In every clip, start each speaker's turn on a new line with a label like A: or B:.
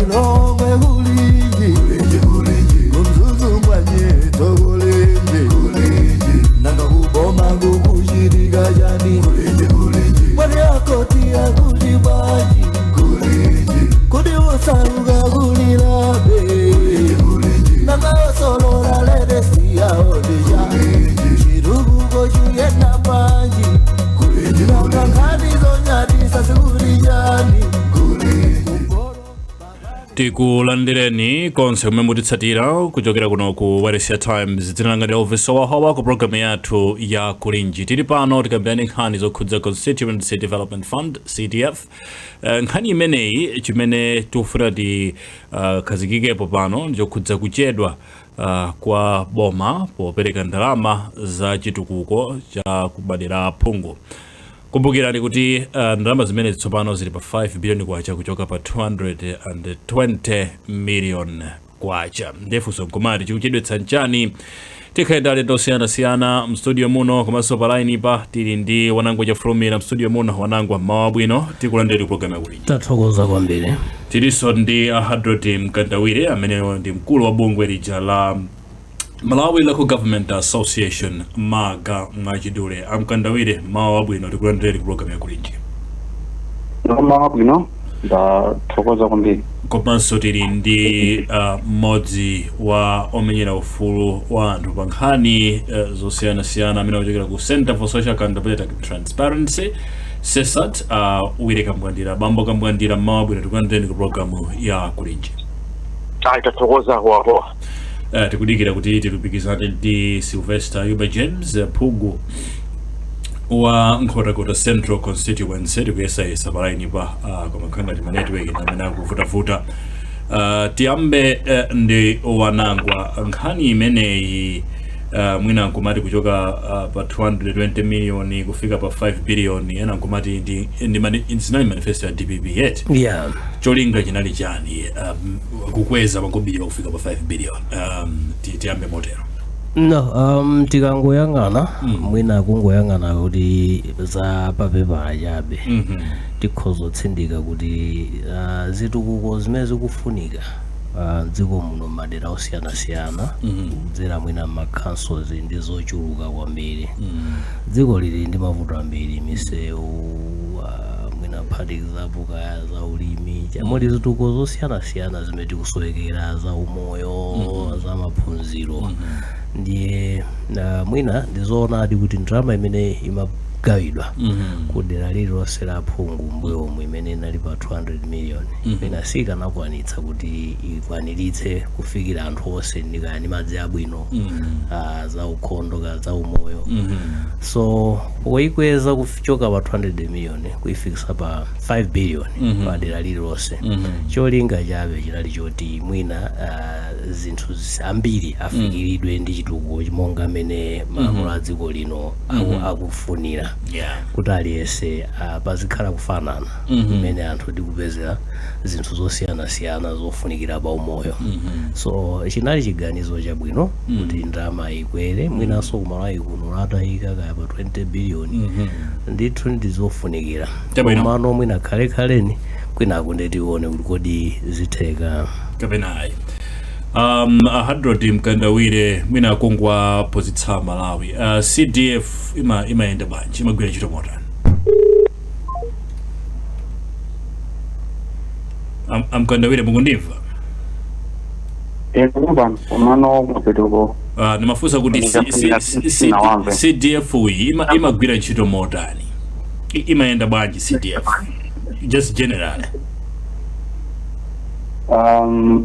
A: Kulilongwe kulinji, kuMzuzu mwanyeto kulinji, nanga kuboma kukuchitika chani? Mwani akoti akuti bwanji? Kodi osauka kulilabe? Nanga osolola ledesiyaodija chitukuko chiyenda bwanji? Nanga nkhani zonyadisa zikuti chani?
B: Tikulandireni konse kumene mutitsatira kuchokera kuno ku Wailesi ya Times. Dzina langa ndi Elvis Wahawa, ku programu yathu ya Kulinji. Tili pano tikambirani nkhani zokhudza Constituency Development Fund, CDF. Nkhani imeneyi, chimene tikufuna tikhazikikepo pano ndichokhudza kuchedwa kwa boma popereka ndalama za chitukuko cha kumadera aphungu. Kumbukirani kuti ndalama zimene tsopano zili pa 5 billion kwacha kuchoka pa 220 million kwacha. Nde funso nkumati, chikuchedwetsa nchani? Tikhale ndi alendo osiyanasiyana mstudio muno, komanso pa line pa tili ndi Wanangwa Chafulumira mstudio muno. Wanangwa, mmawa bwino, tikulandira program yakulinji.
C: Tathokoza kwambiri.
B: Tilinso ndi a Hadrod Mkandawire, amene ndi mkulu wa bungwe lija la Malawi Local Government Association, MALGA mwachidule. Amkandawire, mawa wabwino, tikulandireni ku program yakulinji.
D: Mawa bwino, ndathokoza kwambiri.
B: Komanso tili ndi mmodzi wa omenyera ufulu wa anthu pa nkhani zosiyanasiyana, amene akuchokera ku Center for Social Accountability and Transparency, CSAT, Willy Kambwandira. Bambo Kambwandira, mmawa bwino, tikulandireni ku programu ya Kulinji.
E: Ayi, tathokoza howahowa.
B: Tikudikira kuti tilumikizane ndi Sylvester Yuba James, phungu wa Nkhotakota Central Constituency. Tikuyesayesa pa line pa, koma khala ngati ma network amene akuvutavuta. Tiyambe ndi Wanangwa. Nkhani imeneyi, mwina nkumati kuchoka pa 220 million kufika pa 5 billion, ena nkumati ndi zinali manifesto ya DPP yet. Cholinga chinali chani, kukweza makobiri kufika pa 5 billion? Tiyambe motero.
C: No, tikangoyang'ana, mwina kungoyang'ana kuti za papepala chabe, tikhoza kutsindika kuti zitukuko zimene zikufunika mdziko muno madera osiyanasiyana kudzera mwina ma councils ndi zochuluka kwambiri. Dziko lili ndi mavuto ambiri, misewu, mwina phatikizapo kaya za ulimi, chamuli zitukuko zosiyanasiyana zimene tikusowekera, za umoyo, za maphunziro. Ndiye mwina ndizoonadi kuti ndalama imene imagawidwa ku dera lililonse la phungu mbuyomu, imene inali pa 200 million, mwina sikanakwanitsa kuti ikwaniritse kufikira anthu onse ndikaya ndi madzi abwino, za ukhondo ka za umoyo. So poyikweza kuchoka pa 200 million kuifikisa pa 5 billion pa dera lililonse, cholinga chabe chinali choti mwina zinthu ambiri afikiridwe ndi chitukuko monga mmene malamulo a dziko lino akufunira kuti aliyense pazikhala kufanana mmene anthu tikupezera zinthu zosiyanasiyana zofunikira pa umoyo. So chinali chiganizo chabwino kuti ndalama ikwere. Mwinanso kumalawi kuno latayika kaya pa 20 billion, ndithu ndizofunikira.
B: Chabwino.
C: Komano mwina khalekhaleni kwinaku ndetione kuti kodi zitheka
B: kapena ayi. Hadrod Mkandawire, mwina kungowaphunzitsa Malawi, CDF imayenda bwanji, imagwira ntchito motani? Amkandawire, mukundimva?
D: Pano komano mapetoko.
B: Ndimafunsa kuti
D: Sinawamve.
B: CDF iyi imagwira ntchito motani? Imayenda bwanji CDF, just generally?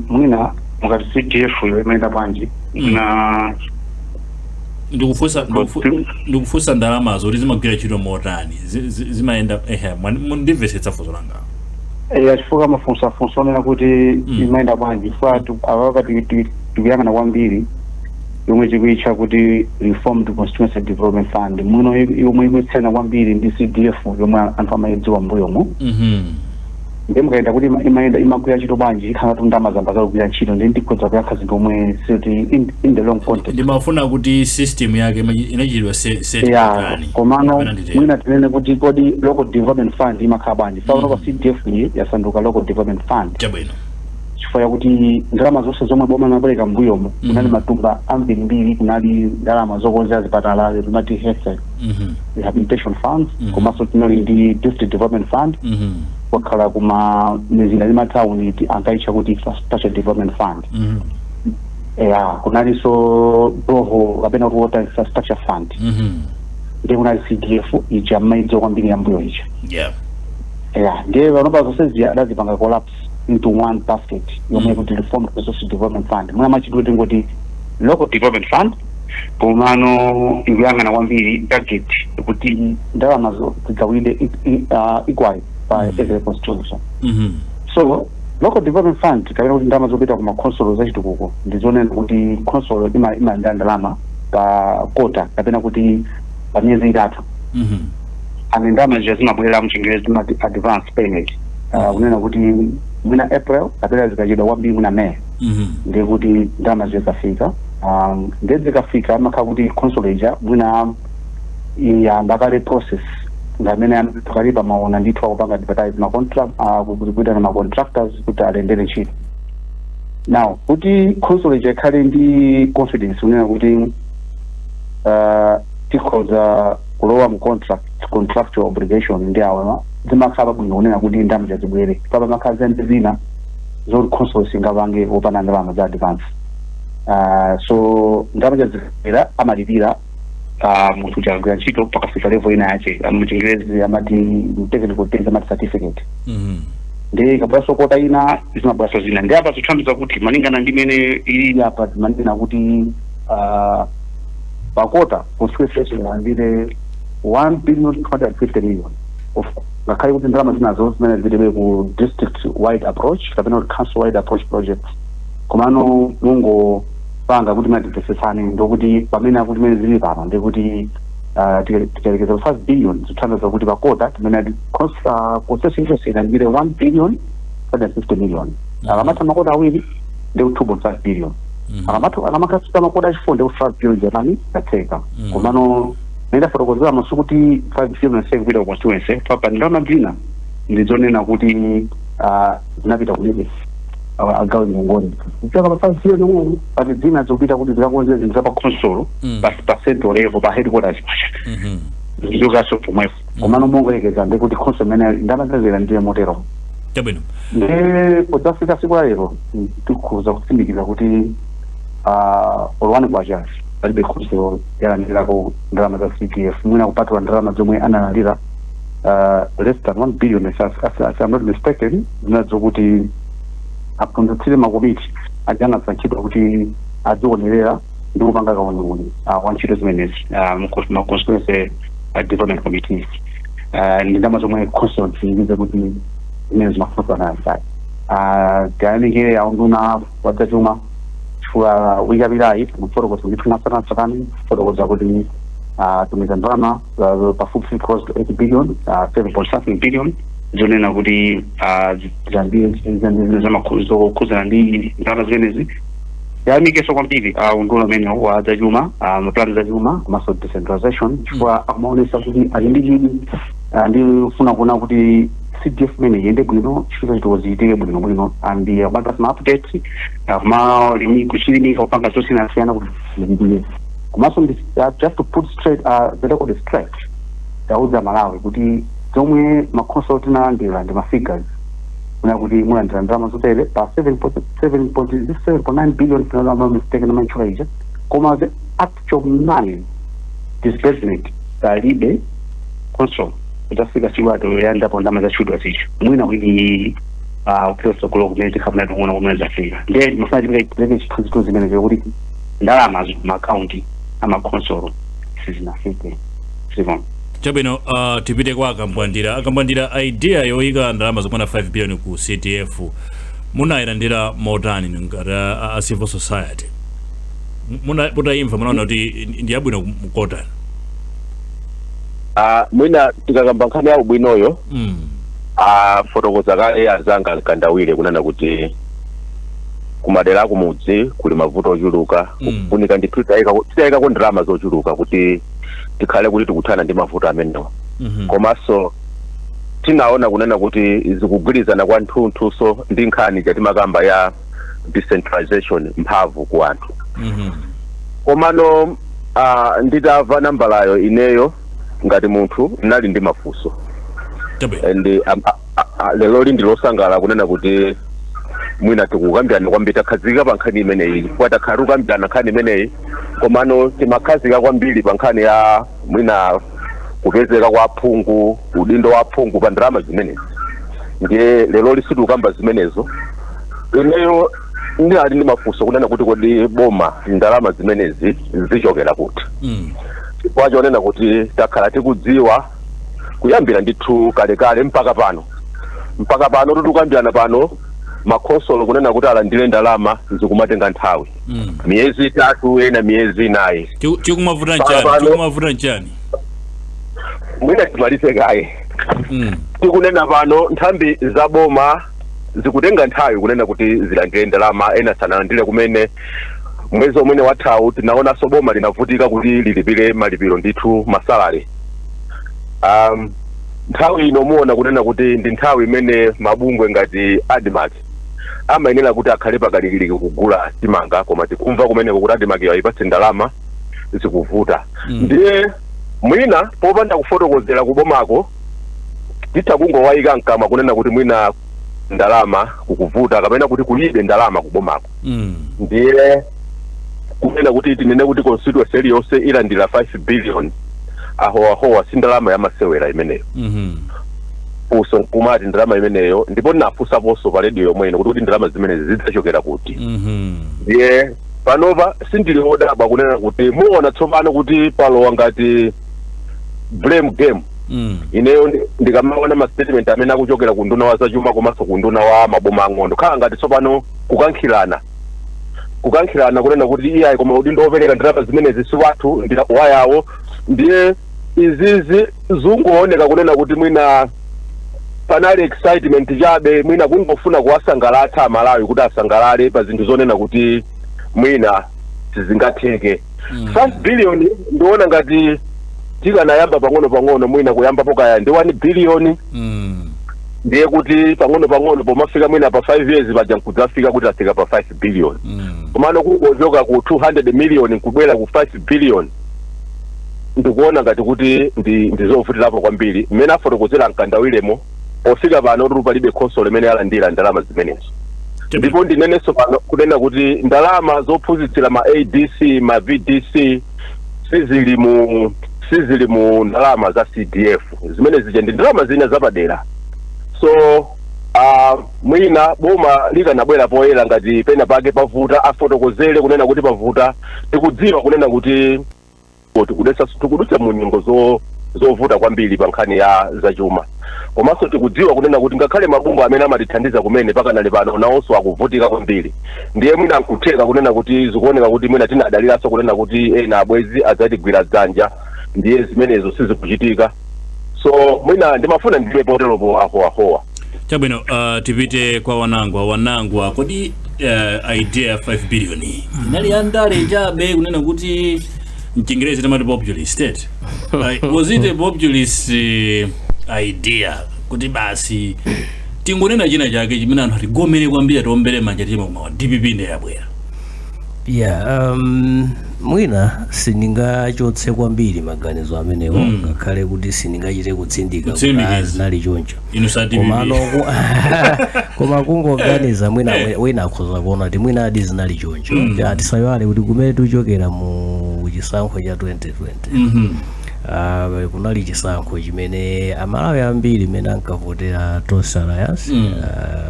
D: Mwina mukati CDF yo imayenda bwanji, mwina
B: Ndikufunsa ndalamazo kuti zimagwira ntchito motani, zimayenda, ehe, mundimvetsetsa funso langa.
D: Chifukwa mafunso onena kuti imayenda bwanji, chifukwa apapa tikuyang'ana kwambiri yomwe tikuitcha kuti Reformed Constituency Development Fund muno, yomwe ikutsena kwambiri ndi CDF yomwe anthu amayidziwa mbuyomo. Ndiye mukayenda kuti imayenda, imagwira ntchito bwanji, ikhala kuti ndalama zamba zakugwira ntchito, ndi ndikhoza kuyankha zinthu omwe sikuti in the long context.
B: Ndimafuna kuti system yake inachitidwa set motani.
D: Komano
B: Kapena nditero.
D: mwina tinene kuti kodi Local Development Fund imakhala bwanji? Pano pa CDF iyi yasanduka Local Development Fund.
B: Chabwino.
D: Chifukwa chakuti ndalama zonse zomwe boma limapereka mbuyomo, kunali matumba ambirimbiri. Kunali ndalama zokonzera zipatala, zimati health rehabilitation funds, komanso tinali ndi District Development Fund. Kwakhala kuma mizinda ndi matawuni ankayitcha kuti Infrastructure Development Fund. Ya, kunalinso borehole kapena kuti Water Infrastructure Fund. Ndiye kunali CDF ija maidzo kwambiri yambuyo ija. Ya, ndiye panopa zonse zija adazipanga collapse into one basket yomwe kuti Reformed Resource Development Fund. Muna machidwe tingoti Local Development Fund, komano ikuyang'ana kwambiri target kuti ndalamazo zigawide equally by every constituency. So Local Development Fund kapena kuti ndalama zopita ku makhonsolo zachitukuko ndizonena kuti khonsolo imayendera ndalama pa quarter kapena kuti pa miyezi 3. And ndalama zija zimabwera, mchingerezi timati advance payment, kunena kuti mwina April kapena zikachedwa kwambiri mwina May, ndiye kuti ndalama zija zafika. Ndiye zikafika amakhala kuti khonsolo ija mwina iyamba kale process ngamene pakali pamaona ndithu akupanga advertise ma contract, kuitana ma contractors kuti alembere ntchito. Now kuti khonsolo ija ikhale ndi confidence kunena kuti tikhoza kulowa mu contractual obligation ndi awa, zimakhala bwino kunena kuti ndalama zibwere papa. Makhala zandi zina zoti khonsolo singapange wopanda ndalama za advance. So ndalama zikabwera amalipira munthu uja akagwira ntchito pakafika level ina yache, muchingerezi amati, technical terms amati certificate. Ndi ikabweranso quarter ina zimabweranso zina. Ndi apa zithandiza kuti malingana ndi imene ilili apa, zimanena kuti pa quarter constituency ilandire 1 billion 250 million of, ngakhale kuti ndalama zinazo zimene zipitebe ku district wide approach kapena kuti council wide approach projects. Komano mungopanga kuti matipesesane ndokuti pamene akuti mene zili pano ndikuti tikalekeza 5 billion, zithandiza kuti pa quarter timene constituency ilandire 1 billion 550 million. Akamatha ma quarter 2 ndi 2.5 billion. Akamakafika ma quarter achi 4 ndi 5 billion japani katheka. Komano nenda fotokozera masu kuti 5 billion seke kupita ku constituency papa, ndalama zina ndizonena kuti zinapita ku NEEF, agawe ngongole kuchoka pa 5 billion omwe, pati zina zikupita kuti zikakonze zinthu za pa consolo, pa central level, pa headquarters pacha, zichokaso pomwepo. Komano mongoyekeza ndikuti council imene ndalama zazira ndiye motero.
B: Chabwino.
D: Ndi podzafika siku la lero tikhuza kutsimikiza kuti olo 1 kwacha palibe council yalandirako ndalama za CDF, mwina kupatula ndalama zomwe analandira less than 1 billion, if I'm not mistaken, zinazokuti aphunzitsire makomiti ajanasankhidwa kuti adzionerera ndi kupanga kauniuni wa ntchito zimenezi, ma constituency development committees, ndi ndalama zomwe council ziyimize kuti zimene zimafunsa nayo. Tiyamikire aunduna wadzachuma chifukwa wiki yapitayi kufotokoza kuti tinasakanasakani kufotokoza kuti tumiza ndalama pafupifupi close to 8 billion, 7 point something billion, zonena kuti zambiri zokhuzana ndi ndalama zimenezi. Yayamikeso kwambiri unduna umene wa zachuma, mapulani zachuma komanso decentralization, chifukwa akumaonesa kuti ali ndi chidwi ndifuna kuona kuti CDF imene iyende bwino, chifukwa chitukuko ziyitike bwino bwino, and akupanga ma updates, kuchilimika kupanga zosiyanasiyana kuti zipitire. Komanso just to put straight the record straight, tauza Malawi kuti zomwe makhonsolo tinalandira ndi ma figures kuna kuti mulandira ndalama zotere pa 7.9 billion, if mistake namantchula ija, koma the actual money disbursement palibe council kudzafika siku ato yandapo ndalama zachudwa zicho. Mwina wiki kupita kumene tikhamuna tikuona kumene zafika. Ndiye mafuna tipeke chithunzithunzi zimene kuti ndalama maakaunti amakhonsolo sizinafike zikomo.
B: Chabwino. Tipite kwa Akambwandira. Akambwandira, idea yoyika ndalama zokwana 5 billion ku CDF munayilandira motani ngati a civil society? Mutayimva munaona kuti ndi yabwino mkotani?
F: Mwina tikakamba nkhani ya ubwinoyo, fotokoza kale azanga Mkandawire kunena kuti kumadera akumudzi kuli mavuto ochuluka. Kufunika ndithu titayikako ndalama zochuluka kuti tikhale kuti tikuthana ndi mavuto amenewa. Komanso Tinaona kunena kuti zikugwirizana kwa nthunthuso ndi nkhani chatimakamba ya decentralization, mphamvu ku anthu. Komano nditamva nambalayo, ineyo ngati munthu ndinali ndi mafunso. And lero ndi losangala kunena kuti mwina tikukambirana kwambiri, takhazika pa nkhani imeneyi, chifukwa takhala tikukambirana nkhani imeneyi, komano timakhazika kwambiri pa nkhani ya mwina kupezeka kwa phungu, udindo wa phungu pa ndalama zimenezi. Ndiye lero sitikukamba zimenezo. Ineyo ndinali ndi mafunso kunena kuti kodi boma ndalama zimenezi zichokera kuti? Chifukwa chonena kuti takhala tikudziwa kuyambira ndithu kalekale mpaka pano tikukambirana pano, makhonsolo kunena kuti alandire ndalama zikumatenga nthawi, miyezi 3, ena miyezi 4.
B: Chikumavuta nchani? Chikumavuta nchani?
F: Mwina timalize kaye. Tikunena pano nthambi za boma zikutenga nthawi kunena kuti zilandire ndalama, ena sanalandire kumene. Mwezi umene wathawu tinaonanso boma linavutika kuti lilipire malipiro ndithu, ma salary. Nthawi ino muona kunena kuti ndi nthawi imene mabungwe ngati ADMARC amayenera kuti akhale pakalikiliki kugula chimanga, koma tikumva kumeneko kuti ADMARC ayipatse ndalama zikuvuta. Ndiye mwina popanda kufotokozera kubomako, titha kungowayika mkamwa kunena kuti mwina ndalama kukuvuta kapena kuti kulibe ndalama kubomako. Ndiye kunena kuti tinene kuti constituency iliyonse ilandira 5 billion, ahowahowa, si ndalama yamasewera imeneyo. Funso nkumati ndalama imeneyo, ndipo ndinafunsaponso pa radio yomweno kuti ndalama zimenezi zidzachokera kuti? Ndiye panopa sindili wodabwa kunena kuti muona tsopano kuti palowa ngati blame game. Ineyo ndikamaona ma statement amene akuchokera ku nduna wa zachuma komanso ku nduna wa maboma ang'ono, khala ngati tsopano kukankhirana kunena kuti iyayi, koma udindo wopereka ndalama zimenezi si wathu, ndi wayawo. Ndiye izizi zungooneka kunena kuti mwina panali excitement chabe, mwina kungofuna kuwasangalatsa Amalawi kuti asangalale pa zinthu zonena kuti mwina sizingatheke. 5 billion ndiona ngati tikanayamba pang'ono pang'ono, mwina kuyambapo kaya ndi 1 billion, ndiye kuti pang'ono pang'ono pomafika mwina pa 5 years paja nkudzafika kuti afika pa 5 billion. Komano kungochoka ku 200 million nkubwera ku 5 billion, ndikuona ngati kuti ndizovutirapo kwambiri. Mmene afotokozera Mkandawiremo, pofika pano tuli palibe khonsolo imene alandira ndalama zimenezo. Ndipo ndinenenso pano kunena kuti ndalama zophunzitsira ma ADC, ma VDC sizili mu ndalama za CDF. Zimene zija ndi ndalama zina zapadera. So mwina boma likanabwera poyera ngati pena pake pavuta, afotokozere kunena kuti pavuta. Tikudziwa kunena kuti tikudutsa mu nyengo zovuta kwambiri pa nkhani ya zachuma, komanso tikudziwa kunena kuti ngakhale mabungwe amene amatithandiza kumene pakanali pano nawonso akuvutika kwambiri. Ndiye mwina nkutheka kunena kuti zikuoneka kuti mwina tinadaliranso kunena kuti ena abwezi adzatigwira dzanja, ndiye zimenezo sizikuchitika. So mwina ndimafuna ndiwe poteropo, ahowahowa.
B: Chabwino, tipite kwa Wanangwa. Wanangwa, kodi idea ya 5 billion inali yandale chabe, kunena kuti mchingerezi timati populist state, was it a populist idea kuti basi tingonena china chake chimene anthu atigomere kwambiri, atiwombere manja, tichima kumawa DPP ndiye yabwera?
C: Yeah, mwina sindingachotse kwambiri maganizo amenewo, ngakhale kuti sindingachite kutsindika kuti
B: Kutsimikiza.
C: ah, zinali choncho.
B: Inu sa DPP.
C: Komano koma kungoganiza, mwina wina akhoza kuona kuti mwina adi zinali choncho. Tisayiwale kuti kumene tikuchokera mu chisankho cha 2020, kunali chisankho chimene Amalawi ambiri mmene ankavotera Tonse Alliance,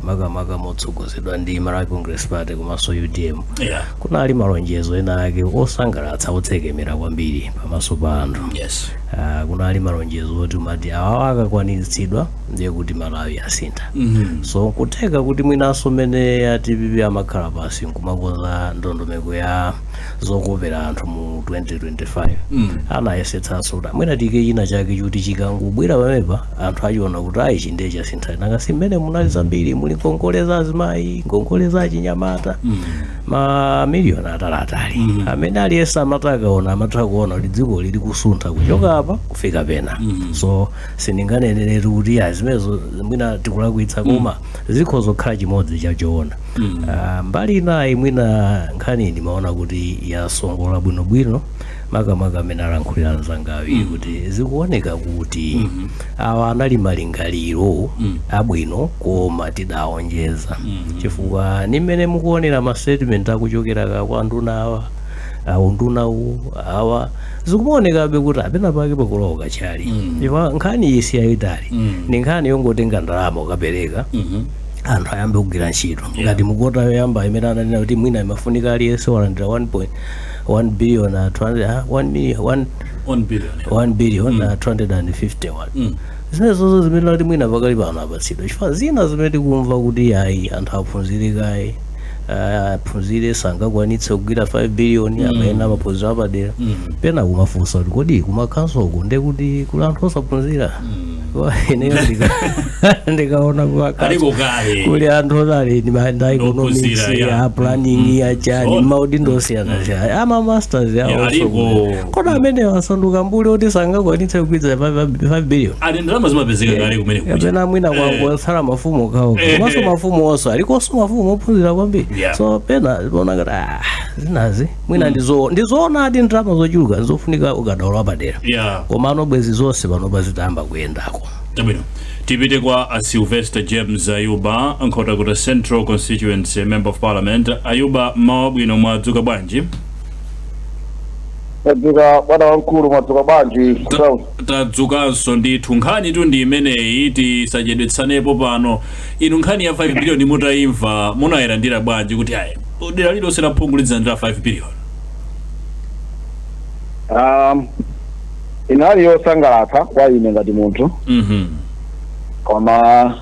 C: makamaka motsogozedwa ndi Malawi Congress Party komanso UTM, kunali malonjezo ena ake osangalatsa, otsekemera kwambiri pamaso pa anthu. Kunali malonjezo oti umati awawa akakwaniritsidwa ndiye kuti Malawi asintha. So nkutheka kuti mwinanso mmene a DPP amakhala pasi nkumakonza ndondomeko ya zokopera anthu mu 2025, anayesetsanso kuti mwina tike china chake chuti chikangobwera pamenepa anthu achiona kuti ayi, ichi ndiye chasintha. Nanga si mmene munali zambiri, muli ngongole za azimayi, ngongole za achinyamata. Mamiliyoni ataliatali amene aliyense amati akaona amatha kuona kuti dziko lili kusuntha kuchoka apa kufika pena. So sindinganeneretu kuti ya, zimenezo mwina tikulakwitsa, koma zikhoza kukhala chimodzi chachoona. Mbali inayi, mwina nkhani ndimaona kuti yasongola bwinobwino, makamaka amene alankhulira anzanga awiri, kuti zikuoneka kuti awa anali malingaliro abwino, koma tidawonjeza, chifukwa ni mmene mukuonera ma statement akuchokera ka kwa nduna awa, awu nduna uwu awa, zikumaonekabe kuti apena pake pakulowa kachali, chifukwa nkhani iyi si yayitali, ni nkhani yongotenga ndalama ukapereka, anthu ayambe kugwira ntchito. Ngati mukota yoyamba imene ananena kuti mwina imafunika aliyense walandira 1.1 billion, 200, 1 million, 1
B: 1 billion, yeah.
C: 1 billion 251, zimene zozo zimene kuti mwina pakali pano apatsidwa, chifukwa zina zimene tikumva kuti ayi, anthu aphunzire kaye, aphunzire, sangakwanitse kugwira 5 billion, amene amaphunzira apadera. Pena kumafunsa kuti kodi kumakhansoko nde kuti kuli anthu osaphunzira? Ineyo ndikaona kumakhanso
B: Aliko kale.
C: Kuli anthu otali nda economics,
B: Ophunzira, yeah.
C: ya planning, ya chani, maudindo osiyanasiyana, ama masters yawo.
B: Aliko.
C: Kodi amene asanduka mbuli oti sangakwanitse kugwiritsa 5 billion?
B: Ali ndalama zimapezeka kale kumene kuja.
C: Kapena mwina kwangotsala mafumu okhaokha, komanso mafumu onso alikonso mafumu ophunzira kwambiri. So pena tiona ngati zinazi mwina ndizoonadi, ndalama zochuluka zofunika ukadaulo wapadera, komano bwezi zonse panopa zitayamba kuyendako.
B: Chabwino, tipite kwa a Sylvester James Ayuba, Nkhotakota Central Constituency Member of Parliament. Ayuba, mawa bwino, mwadzuka bwanji?
E: Tadzuka, bwana wamkulu, mwadzuka bwanji?
B: Tadzukanso ndithu. Nkhani tu ndi imeneyi, tisachedwetsanepo pano. Inu, nkhani ya 5 billion mutayimva munayilandira bwanji, kuti ayi, dera lilonse la phungu lidzilandira 5 billion?
E: Inali yosangalatsa kwa ine ngati munthu, koma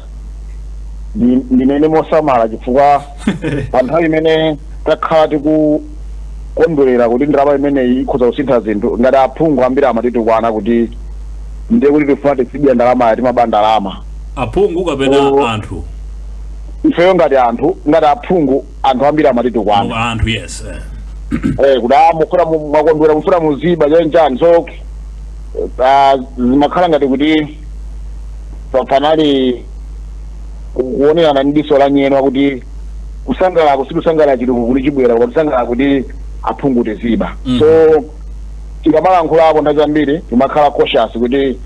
E: ndinene mosamala, chifukwa pa nthawi imene takhala tikukondwerera kuti ndalama imeneyi ikhoza kusintha zinthu, ngati aphungu ambiri amatitukwana kuti ndiye kuti tifuna tizidya ndalama, timaba ndalama.
B: Aphungu kapena
E: Oh.
B: anthu?
E: Ifeyo ngati anthu, ngati aphungu, anthu ambiri amatitukwana.
B: Anthu, yes.
E: Kuti mufuna mwakondwera, mufuna muziba chanchani. So zimakhala ngati kuti panali kuonerana ndi diso la nyenwa, kuti kusangalala sikusangalala chitukuko kuti chibwera, koma kusangalala kuti aphungu tiziba. So tikamalankhulapo nthawi zambiri timakhala cautious, kuti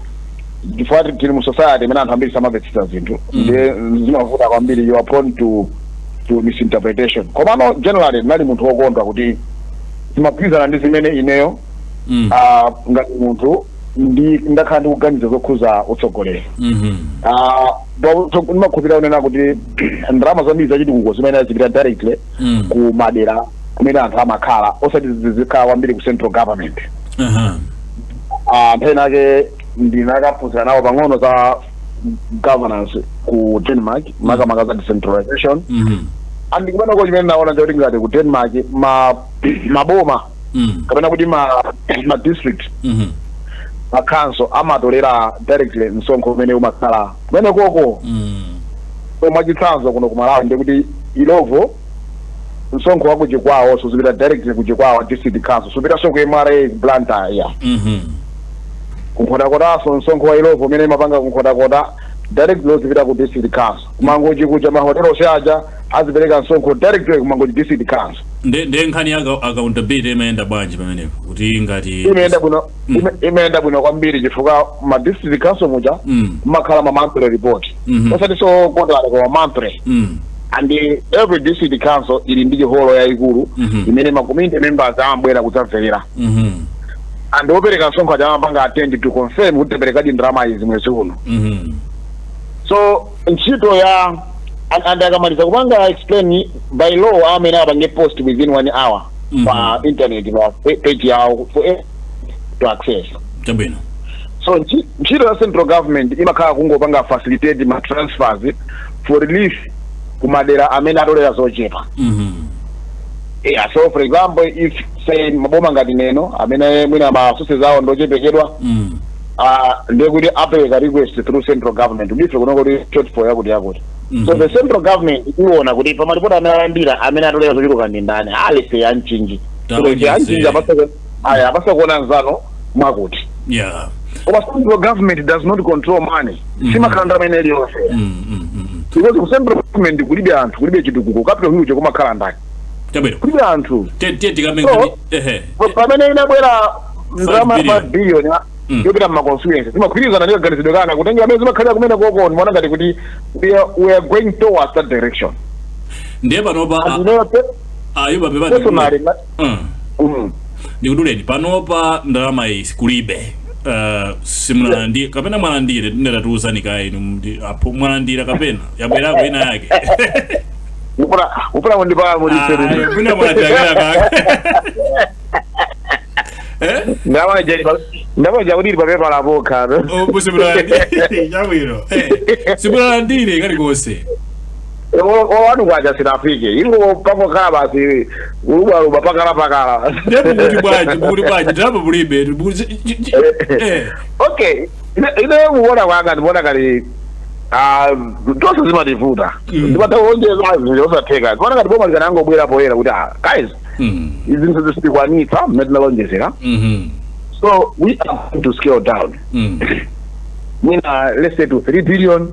E: chifukwa tili mu society imene anthu ambiri samamvetsetsa zinthu, ndiye zimavuta kwambiri, you are prone to misinterpretation. Komano generally ndinali munthu wokondwa kuti zimagwirizana ndi zimene ineyo ngati munthu ndi ndakhala ndikuganiza zokhuza utsogoleri. Ndimakhulupirira kunena kuti ndalama zambiri zachitukuko zimene zipita directly ku madera kumene anthu amakhala, osati zizikhala kwambiri ku central government. Nthawi nake ndinakaphunzira nawo pang'ono za governance ku Denmark, makamaka za decentralization, and kumeneko chimene naona chakuti ngati ku Denmark ma maboma kapena kuti ma district, ma council amatolera directly msonkho umene umakhala kumene koko. So mwachitsanzo, kuno ku Malawi ndikuti Illovo, msonkho wa kuchikwawo suzipita directly kuchikwawa district council, supitanso ku MRA Blantyre ya. Kunkhotakotanso msonkho wa Illovo umene imapanga kunkhotakota directly uzipita ku district council. Kumangochi kuja, mahotelo onse aja azipereka msonkho directly kumangochi district council.
B: Nde nkhani ya accountability imayenda bwanji pamenepo, kuti ngati
E: Imayenda bwino. Imayenda bwino kwambiri, chifukwa ma district council muja mumakhala ma monthly report, osati so quarterly koma monthly, and every district council ili ndi holo yayikulu imene ma community members amabwera kudzamverera, and opereka msonkho aja amapanga attend to confirm kuti taperekadi ndalama izi mwezi uno. So ntchito ya and akamaliza kupanga explain, by law amene apange post within one hour pa internet, pa page yawo for everyone to access. So ntchito ya central government imakhala kungopanga facilitate ma transfers for relief kumadera amene atolera zochepa. Yeah, so for example, if say maboma ngati Neno amene mwina ma resources awo ndochepekedwa, Ndiye kuti apereka request through central government kuti ife kuno kuti shortfall yakuti yakuti. So the central government iwona kuti pamalipoti amene alandira, amene atolera zochuluka ndi ndani, alese ya Mchinji. So ya Mchinji aya apasa kuona nzano mwakuti. Koma central government does not control money. Simakhala ndalama imene iliyonse. Because ku central government kulibe anthu, kulibe chitukuko. Capital Hill kumakhala ndani? Kulibe anthu.
B: Tiye tikambe
E: So,
B: nkhani ehe.
E: Pamene inabwera ndalama
B: billion.
E: 5 billion yopita mma constituency, zimagwirizana ndi kaganizidwe kanga kutenga amene zimakhalira kumene koko. Ndimaona ngati kuti we are going towards that direction.
B: Ndiye panopa
E: And
B: Ayuba, pepa.
E: personally
B: Ndikuduleni. Panopa ndalama iyi kulibe. Simunalandire kapena mwalandire? Ndinatatiuzani kaye inu, apo mwalandira kapena yabwerako ina yake?
E: Upula kundipa.
B: Ah, mwina mwalandira kake, eh?
E: Ndamaja kuti ili papepa lapokha.
B: Oh, simunalandire, chabwino. Simunalandire kalikonse?
E: Wanu kwacha sinafike, ingo pangokhala basi ulubwaluba pakala pakala.
B: Ndiye mukuti bwanji? Mukuti bwanji? Ndalama mulibe, mukuti?
E: Okay, ine mukuona kwanga ndikuona kali tonse zimativuta. Ndimataonjeza zinthu osatheka. Ndikuona ngati boma likanangobwera poyera kuti, "Ah, guys, izi zinthu zisitikwanitsa mmene tinalonjezera, so we are going to scale down, mwina let's say to 3 billion."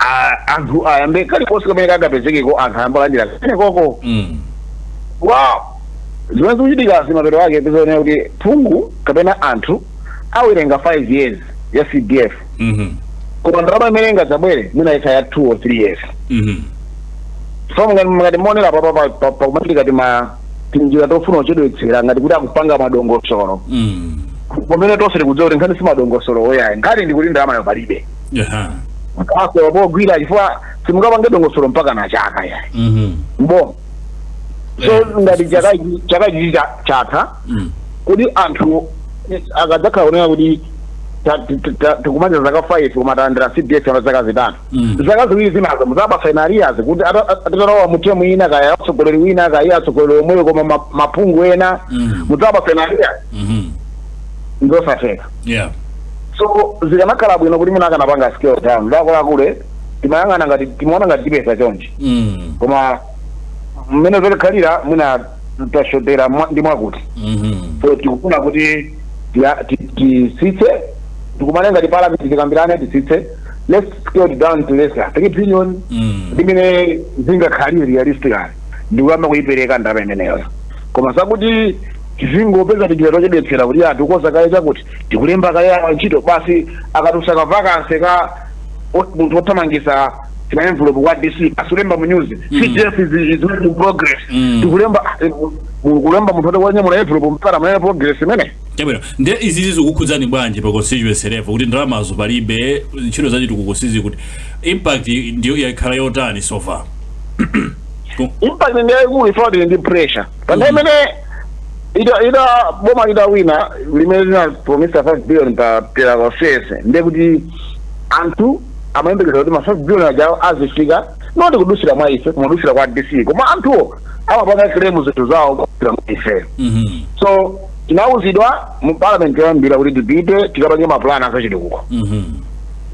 E: Ah, anthu ayambe kalikonse kamene kangapezekeko, anthu ayambe alandira kamene koko. Wow, zimene zikuchitika zimapeto ake pezonera kuti phungu kapena anthu awerenga 5 years ya CDF, koma ndalama imene ingadzabwere mwina ikha ya 2 or 3 years. So ngati monera papa pakumatika tima tinjira tofuna kuchedwetsera ngati kuti akupanga madongosolo, pamene tonse tikudziwa kuti nkhani si madongosolo oyayi, nkhani ndikuti ndalama palibe. Akaso pogwira, chifukwa simungapange dongosolo mpaka na chaka yayi. Mboma so ngati chaka ichi chatha, kuti anthu akadzakhala kunena kuti tikumaliza zaka 5 koma talandira CDF ya zaka 5, zaka 2 zinazo muzapasa in arrears, kuti atatalowa mu term ina, kaya atsogoleri wina, kaya atsogoleri omweyo koma maphungu ena, muzapasa in arrears. Ndosatheka. So zikanakhala bwino kuti mwina akanapanga scale down. Ndakuluakulu timayang'ana ngati timaona ngati tipeza chonchi, koma mmene zotikhalira mwina tashotera ndi mwakuti. So tikufuna kuti tisitse, tikumane ngati parliament, tikambirane, tisitse, let's scale it down to less than 3 billion, limene zingakhalire realistically ndikuyamba kuyipereka ndalama imeneyo. Koma sakuti tizingopeza tinjira tochedwetsera kuti anthu koza kale chakuti tikulemba kale awa ntchito basi, akatusa ka vacancy ka munthu othamangisa tima envelope kwa DC, asulemba mu news, "CDF is making progress." Tikulemba, kulemba munthu wanyamula envelope mpaka amene progress imene.
B: Chabwino, ndiye izi zikukhudzani bwanji pa constituency level, kuti ndalamazo palibe, ntchito zachitukuko sizi, kuti impact ndiyo yakhala yotani so far?
E: Impact ndi yayikulu. Ife tili ndi pressure pa nthawi imene ida boma lidawina limene lina promisa 5 billion pa pera constituency. Ndiye kuti anthu amayembekeza kuti ma 5 billion aja azifika not kudusira mwa ife koma kudusira kwa DC, koma anthuwo amapanga claim zinthu zawo kudusira mwa ife. So tinawuzidwa mu parliament yoyambira kuti tipite tikapange mapulani azachitukuko.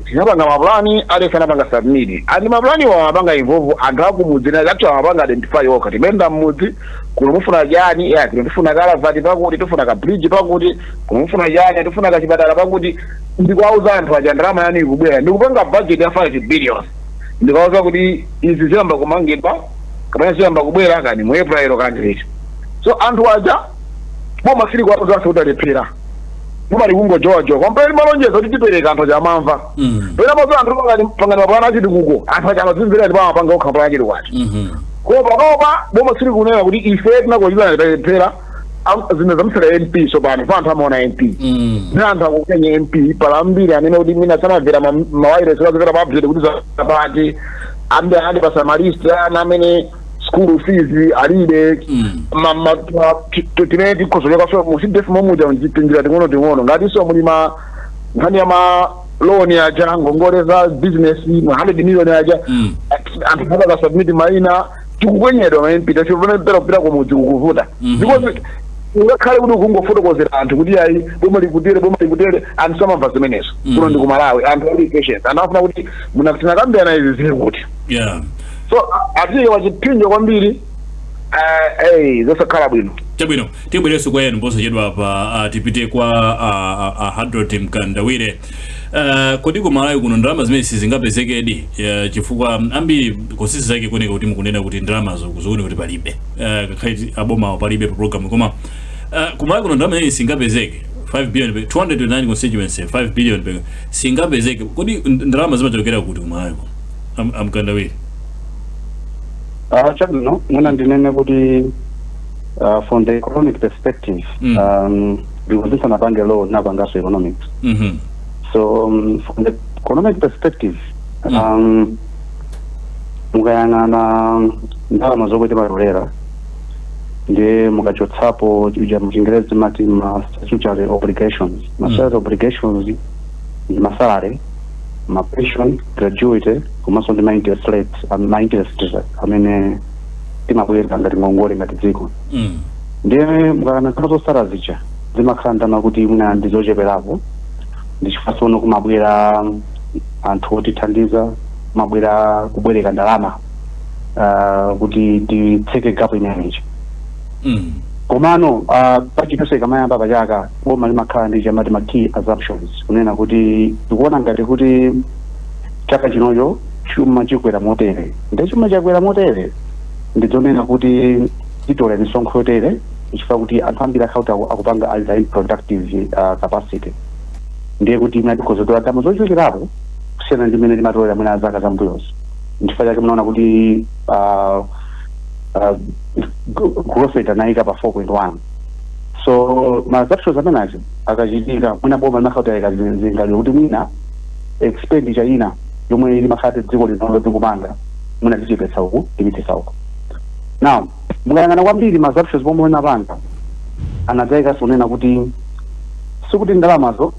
E: Tinapanga mapulani, aliyense anapanga submit, and mapulani wa amapanga involve anthu akumudzi na actually amapanga identify okha, timenda mmudzi kuno mufuna chani? Ya, kuno tifuna kalavati pakuti, tifuna ka bridge pakuti, kuno mufuna chani? Tifuna kachipatala pakuti. Ndikuwauza anthu aja, ndalama yanu ikubwera, ndikupanga budget ya 5 billion, ndikawauza kuti izi ziyamba kumangidwa kapena ziyamba kubwera kani mu April kani liti. So anthu aja boma sili kuwauza kuti alephera, boma likungojowajowa kwampeni malonjezo kuti tipereka, anthu aja amamva. Pena mazo anthu pangani mapulani achitukuko, anthu aja amadzimvera ndipo amapanga okha mapulani achitukuko. Koma panopa boma sili kunena kuti ife tinakuchitana talephera, zinthu zamsera MP. So pano pa anthu amaona MP ndi anthu akukenya MP pala ambiri amene kuti mina samamvera mawayilesi, azimvera pa update kuti zapati ambiri anali pa ma list ana amene school fees alibe. Timene tikhozochoka so mu CDF momuja tinjira ting'ono ting'ono, ngatinso muli ma nkhani ya ma loan aja, ngongole za business ma 100 million aja, anthu akaka submit maina, tikukwenyedwa ma MP tachopena kupita kumudzi kukuvuta, because Ngakhale kuti ukungofotokozera anthu kuti ayi, boma likutere, boma likutere, anthu samamva zimenezo. Kuno ndi kumalawi, anthu ali patience, anthu afuna kuti tinakambirana izi zili kuti. So atiyike pachipinjo kwambiri, zosakhala bwino.
B: Chabwino, tibwerenso kwa enu posachedwa pa. Tipite kwa Hadrod Mkandawire. Kodi ku Malawi kuno ndalama zimene sizingapezekedi? Chifukwa ambiri kosisi zake kuoneka kuti mukunena kuti ndalamazo zikuoneka kuti palibe, kakhale abomawo palibe pa program, koma ku Malawi kuno ndalama imene singapezeke, 5 billion 229 constituency, 5 billion singapezeke. Kodi ndalama zimachokera kuti ku Malawi kuno, amkandawire?
D: Chabwino, mwina ndinene kuti from the economic perspective, because ndisanapange law napangaso economics, so from the economic perspective, mukayang'ana ndalama zomwe timatolera, ndiye mukachotsapo uja muchingerezi mati ma statutory obligations, ma statutory obligations ndi ma salary, ma pension, gratuity, komanso ndi ma interest rates, ma interest amene timabwera ngati ngongole ngati dziko. Ndiye mukayang'ana ndalama zosala zija zimakhala ndalama kuti mwina ndi zocheperapo, ndi chifukwa tsono kumabwera anthu otithandiza, kumabwera kubwereka ndalama kuti titseke gap imeneyi. Komano budget ikamayamba pachaka, boma limakhala ndi chamati ma key assumptions, kunena kuti tikuona ngati kuti chaka chinocho chuma chikwera motere, ndi chuma chakwera motere, ndidzonena kuti titole misonkho yotere, chifukwa kuti anthu ambiri akhala kuti akupanga ali in productive capacity, ndiye kuti mwina tikhoza kutola ndalama zochulukirapo kusiyana ndi mmene timatolera mwina zaka zambuyozo. Nchifukwa chake munaona kuti growth rate anayika pa 4.1. So ma assumptions amenacho akachitika, mwina boma limakhala kuti ayika zingaliro kuti mwina expenditure ina yomwe limakhala dziko lino likumanga, mwina tichepetsa uku, tipitisa uku. Now mukayang'ana kwambiri ma assumptions pomwe anapanga, anadzayikanso kunena kuti sikuti ndalamazo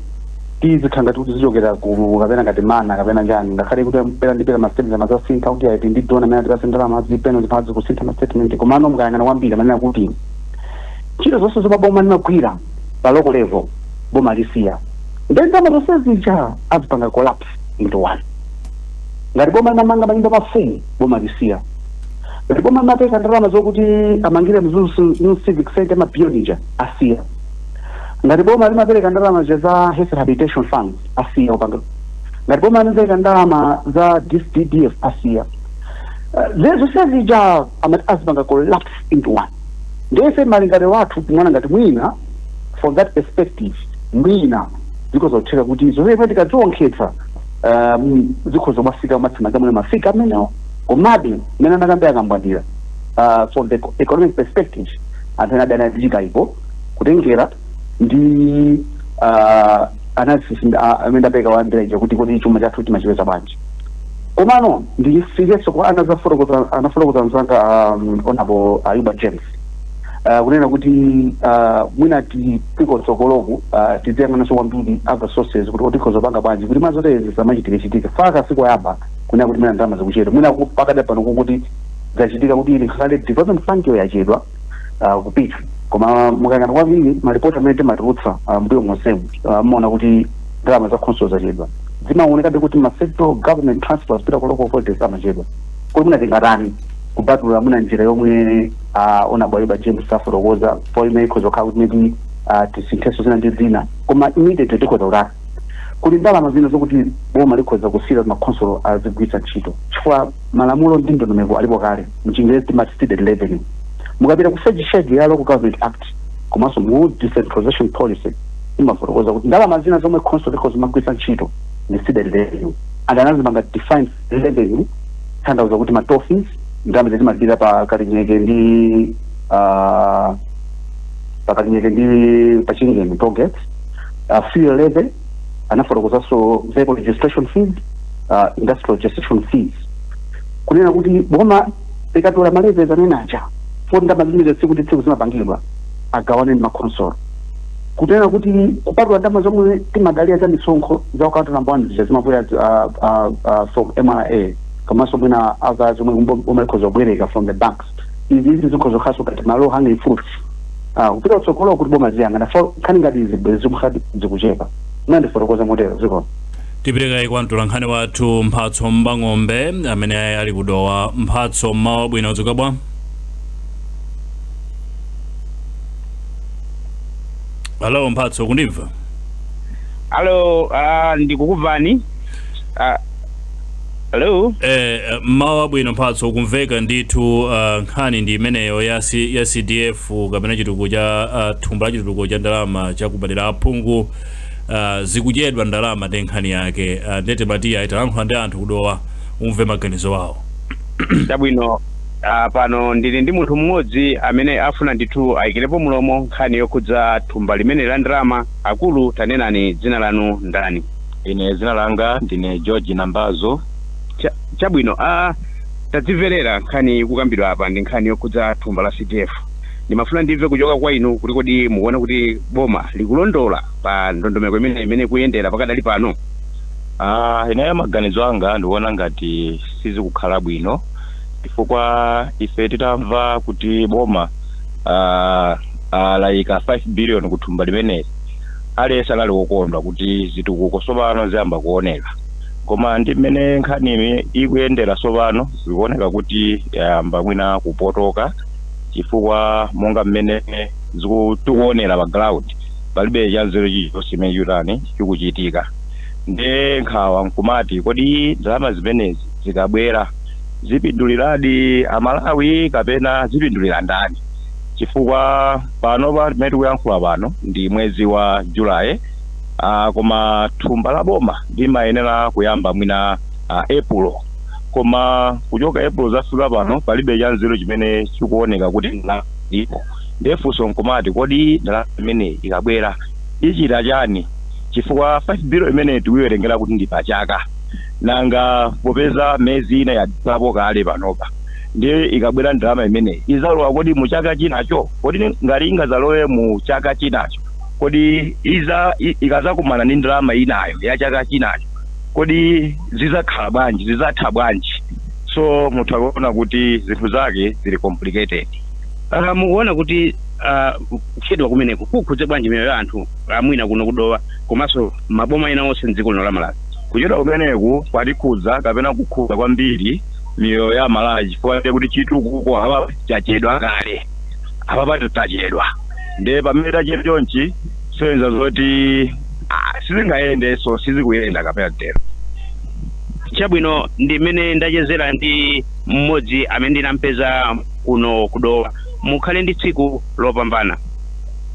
D: tizikhala ngati kuti zichokera ku kapena ngati mana kapena njani, ngakhale kuti pera ndi pera ma statement amazasintha kuti ayi, ndi donor amene atipase ndalama, zipeno ziphazi kusintha ma statement. Komano mukayang'ana kwambiri, amanena kuti ntchito zonse zomwe boma limagwira pa local level, boma lisiya, ndi ndalama zonse zija azipanga collapse into one. Ngati boma limamanga manyumba mafumu, boma lisiya. Ngati boma limapereka ndalama zokuti amangire Mzuzu New Civic Center, mabiliyoni ija, asiya. Ngati boma limapereka ndalama za health rehabilitation funds, asiya kupanga. Ngati boma limapereka ndalama za DDF, asiya. Zonse zija amati azipanga collapse into one. Ndiye malingaliro athu kumwana ngati mwina from that perspective, mwina zikhoza kutheka kuti zonse imene tikadziwonkhetsa, zikhoza kumafika matsima kamene mafika amenewo. Komabe mmene anakambe akambwandira, from the economic perspective, anthu ena adana ndi kutengera ndi analysis amene ndapeka wandiraija kuti kodi chuma chathu timachipeza bwanji. Komano ndisikenso kwa anazafotokoza, anafotokoza mzanga Honorable Ayuba James, kunena kuti mwina tikotsogoloku tiziyang'ananso kwambiri other sources kuti tikhoza panga bwanji kuti mazotezi zamachitike chitike faka sikoyamba kunena kuti mwina ndalama zikuchedwa. Mwina pakadali pano kukuti zachitika kuti ili ngakhale development fund yo yachedwa kupita, koma mukayang'ana kwambiri malipoti amene timatulutsa mbuyo monsemu, mumaona kuti ndalama za council zachedwa, zimaonekabe kuti ma central government transfers kupita ku local authorities amachedwa. Kodi mwina tingatani kupatula mwina njira yomwe Honorable Ayuba James afotokoza po, imene ikhoza kukhala kuti maybe tisinthenso zina ndi zina? Koma immediately tikhoza kutani? Kuli ndalama zina zokuti boma likhoza kusiyira makhonsolo azigwiritsa ntchito, chifukwa malamulo ndi ndondomeko alipo kale. Mchingerezi timati ceded revenue. Mukapita ku schedule ya Local Government Act komanso mu decentralization policy, imafotokoza kuti ndalama zina zomwe council likhoza zimagwiritsa ntchito ndi ceded revenue, and anazimanga define revenue tanthauza kuti ma toll fees, ndalama zitimagwira pa Kalinyeke ndi pa Kalinyeke ndi pa Chingeni toll gates, fuel levy, anafotokozanso vehicle registration fees, industrial registration fees, kunena kuti boma likatola ma levies amene aja, poti ndalama zimene tsiku ndi tsiku zimapangidwa, agawane ndi makhonsolo. Kunena kuti kupatula ndalama zomwe timadalira za misonkho za account number one zija zimabwera from MRA, komanso mwina other zomwe boma likhoza kubwereka from the banks, izi zikhoza kukhalanso ngati ma low hanging fruits. Kupita kutsogolo kuti boma ziyang'ana fo nkhani ngati izi bwezi zikukhati zikuchepa. Nandifotokoza motero, ziko.
B: Tiperekayi kwa mtolankhani wathu Mphatso Mbang'ombe amene ali kudowa. Mphatso, mmawa bwino, udzuka bwa? Hello Mphatso, kundimva?
G: Hello, ndikukuvani. Hello.
B: Mmawa bwino Mphatso, ukumveka ndithu. Nkhani ndi imeneyo ya CDF kapena chitukuko cha thumba la chitukuko cha ndalama chakumadera aphungu. Zikudyedwa ndalama ndi nkhani yake. Ndete matiya italankhula ndi anthu kudowa, umve maganizo awo.
G: Chabwino. Pano ndili ndi munthu mmodzi amene afuna ndithu ayikirepo mulomo nkhani yokhudza thumba limene la ndalama. Akulu, tanenani, dzina lanu ndani?
H: Ine dzina langa ndine George Nambazo.
G: Chabwino. Tadzimverera nkhani ikukambidwa apa, ndi nkhani yokhudza thumba la CDF. Ndimafuna ndimve kuchoka kwa inu kuti kodi mukuona kuti boma likulondola pa ndondomeko imene ikuyendera pakadali pano?
H: Ineyo maganizo anga ndikuona ngati sizikukhala bwino, chifukwa ife titamva kuti boma layika 5 billion kuthumba limeneli, aliyense anali wokondwa kuti zitukuko tsopano ziyamba kuoneka. Koma ndi mmene nkhani ikuyendera tsopano, zikuoneka kuti yayamba mwina kupotoka, chifukwa monga mmene tikuonera pa ground, palibe chanzeru chilichonse chimene chutani chikuchitika. Ndiye nkhawa nkumati, kodi ndalama zimenezi zikabwera zipinduliradi Amalawi kapena zipindulira ndani? Chifukwa pano pa timene tikuyankhula pano ndi mwezi wa Julayi, koma thumba la boma limayenera kuyamba mwina April, koma kuchoka April zafika pano palibe chanzeru chimene chikuoneka kuti ndalama ilipo. Ndiye funso nkumati, kodi ndalama imeneyi ikabwera ichita chani? Chifukwa 5 billion imene tikuyiwerengera kuti ndi pachaka, nanga popeza mezi ina yadzapo kale panopa, ndiye ikabwera ndalama imeneyi izalowa kodi mu chaka chinacho? Kodi ngati ingazalowe mu chaka chinacho, kodi ikazakumana ndi ndalama inayo ya chaka chinacho, kodi zizakhala bwanji, zizatha bwanji? So mutha kuona kuti zinthu zake zili complicated.
G: Mukuona kuti kuchedwa kumeneko kukhudze bwanji miyoyo ya anthu amwina kuno kudowa komanso maboma ena onse mdziko lino la Malawi?
H: Kuchedwa kumeneku kwatikhudza kapena kukhudza kwambiri miyoyo ya Malawi, chifukwa ndiye kuti chitukuko apa chachedwa kale, apa pati tachedwa. Ndiye pamene tachedwa chonchi, soyenza zoti sizingayendenso, sizikuyenda kapena tero.
G: Chabwino, ndi mmene ndachezera ndi mmodzi amene ndinampeza kuno kudowa. Mukhale ndi tsiku lopambana.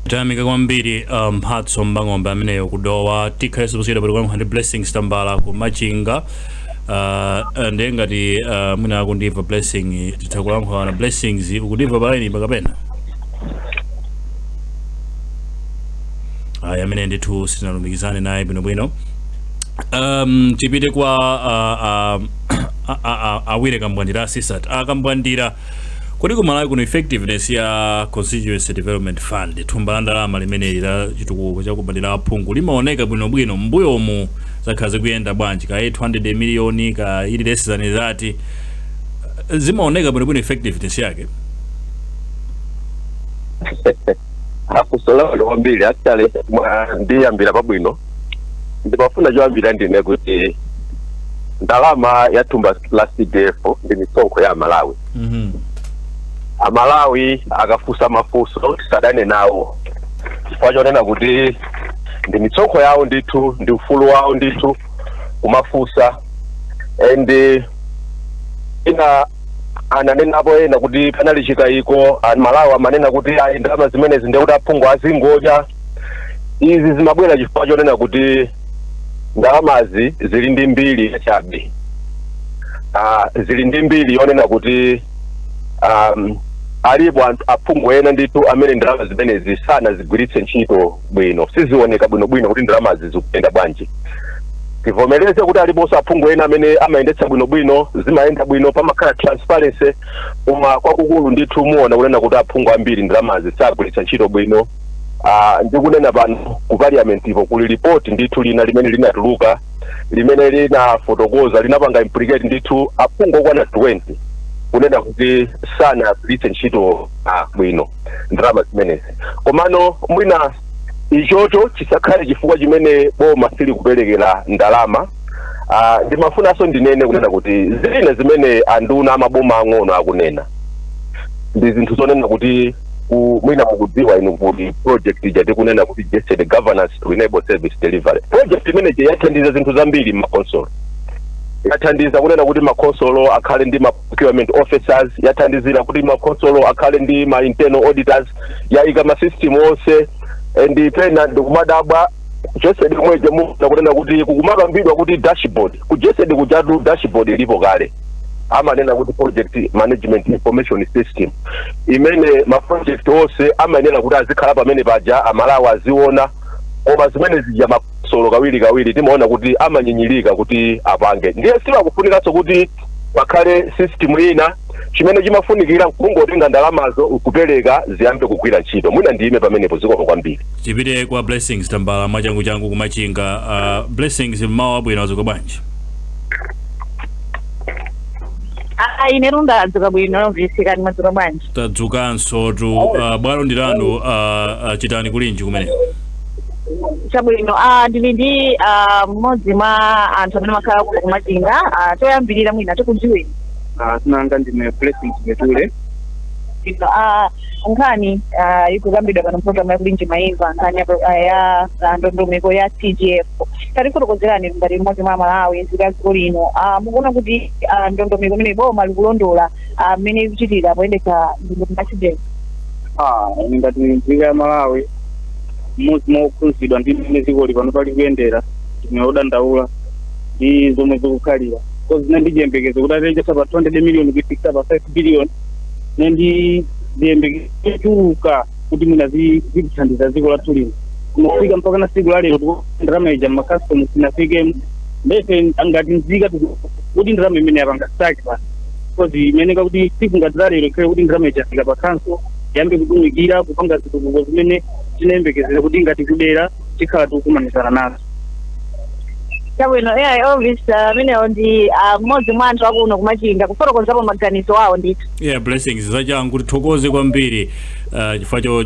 B: Tayamika kwambiri Mphatso Mbang'ombe ameneyo kudowa. Tikhalenso posiyeda pati kuyankhula ndi Blessings Tambala ku Machinga. Ndiye ngati mwina akundimva Blessing, titha kulankhulana. Blessings, ukundimva pa line kapena ayi? Amene ndithu sitinalumikizane naye bwinobwino. Tipite kwa awire Kambwandira asisat akambwandira. Kodi kumalawi kuno effectiveness ya Constituency Development Fund, thumba la ndalama limeneli la chitukuko chakumadera aphungu, limaoneka bwinobwino? Mbuyomu zakhala zikuyenda bwanji? Ka 800 miliyoni ka ili less than that, zimaoneka bwinobwino effectiveness yake?
F: Afunso lawo kwambiri. Actually, ndiyambira pabwino. Ndimafuna choyambira ndine kuti ndalama ya thumba la CDF ndi misonkho ya Malawi. Amalawi akafunsa mafunso tisadane nawo, chifukwa chonena kuti ndi misonkho yawo ndithu, ndi ufulu wawo ndithu kumafunsa. And ina ananenapo ena kuti panali chikayiko, Amalawi amanena kuti ayi, ndalama zimenezi ndekuti aphungu azingodya. Izi zimabwera chifukwa chonena kuti ndalamazi zili ndi mbiri yachabe, zili ndi mbiri yonena kuti alipo anthu, aphungu ena ndithu, amene ndalama zimenezi sanazigwiritse ntchito bwino. Sizioneka bwinobwino kuti ndalamazi zikuyenda bwanji. Tivomereze kuti aliponso aphungu ena amene amayendetsa bwinobwino, zimayenda bwino, pamakhala transparency. Koma kwakukulu ndithu muona kunena kuti aphungu ambiri ndalamazi sagwiritsa ntchito bwino. Ndikunena pano ku parliament ipo kuli ripoti ndithu lina limene linatuluka limene linafotokoza, linapanga implicate ndithu aphungu okwana 20. Kunena kuti sanagwiritse ntchito bwino ndalama zimenezi. Komano mwina ichocho chisakhale chifukwa chimene boma silikuperekera ndalama. Ndimafunanso ndinene kunena kuti zina zimene anduna amaboma ang'ono akunena ndi zinthu zonena kuti mwina mukudziwa inu kuti project ija tikunena kuti GESD, Governance to Enable Service Delivery project, imene yathandiza zinthu zambiri m'makonsolo. Yathandiza kunena kuti makonsolo akhale ndi ma procurement officers, yathandizira kuti makonsolo akhale ndi ma internal auditors, yayika ma system onse. And pena ndikumadabwa, GESD mweje muna kunena kuti kukumakambidwa kuti dashboard ku GESD kujatu, dashboard ilipo kale, amanena kuti project management information system, imene ma project onse amayenera kuti azikhala pamene paja, Amalawi aziona. Koma zimene zija makonsolo kawiri kawiri timaona kuti amanyinyirika kuti apange. Ndiye simakufunikanso kuti pakhale system ina. Chimene chimafunikira kungotenga ndalamazo kupereka, ziyambe kugwira ntchito. Mwina ndiyime pamenepo, zikomo kwambiri.
B: Tipite kwa Blessings Tambala mwachangu changu kumachinga. Blessings, mmawa wabwino, wadzuka bwanji?
I: Ah, ine ndadzuka bwino, Elvis, mwadzuka bwanji?
B: Tadzukanso tu. Bwalo ndi lanu, chitani kulinji kumene.
I: Chabwino, ndili ndi mmodzi mwa anthu amene makhala kuno kumachinga. Choyambirira mwina tikudziweni.
J: Sinanga ndine Blessings Betule.
I: Nkhani ikukambidwa pano program yakulinji maimva nkhani ya ndondomeko ya CDF. Tatifotokozerani ngati mmodzi mwa Malawi, nzika dziko lino, mukuona kuti ndondomeko imene boma likulondola mmene ikuchitira poyendetsa ndondomeko ya CDF?
J: Ine ngati nzika ya Malawi, mmodzi mwa okhuzidwa ndi mmene dziko pano pali kuyendera, ndine odandaula ndi zomwe zikukhalira, because ine ndi chiyembekezo kuti atachotsa pa 200 million kuifikisa pa 5 billion, ine ndi ziyembekezo zochuluka kuti mwina zikuthandiza dziko lathu lino. Kumafika mpaka na tsiku la lero, ndalama ija mmakasitomu sinafike. Ndefe ngati nzika kuti ndalama imene yapanga stuck pano, because imeneka kuti tsiku ngati la lero ikhale kuti ndalama ija yafika pa council, yambe kutumikira kupanga zitukuko zimene tinayembekezera kuti ngati kudera tikhala tikukumanizana nazo.
I: Chabwino, Elvis, amenewo ndi mmodzi mwa anthu akuno kumachinga kufotokozapo maganizo awo ndithu.
B: Yeah, Blessings, zachangu, tithokoze kwambiri chifukwa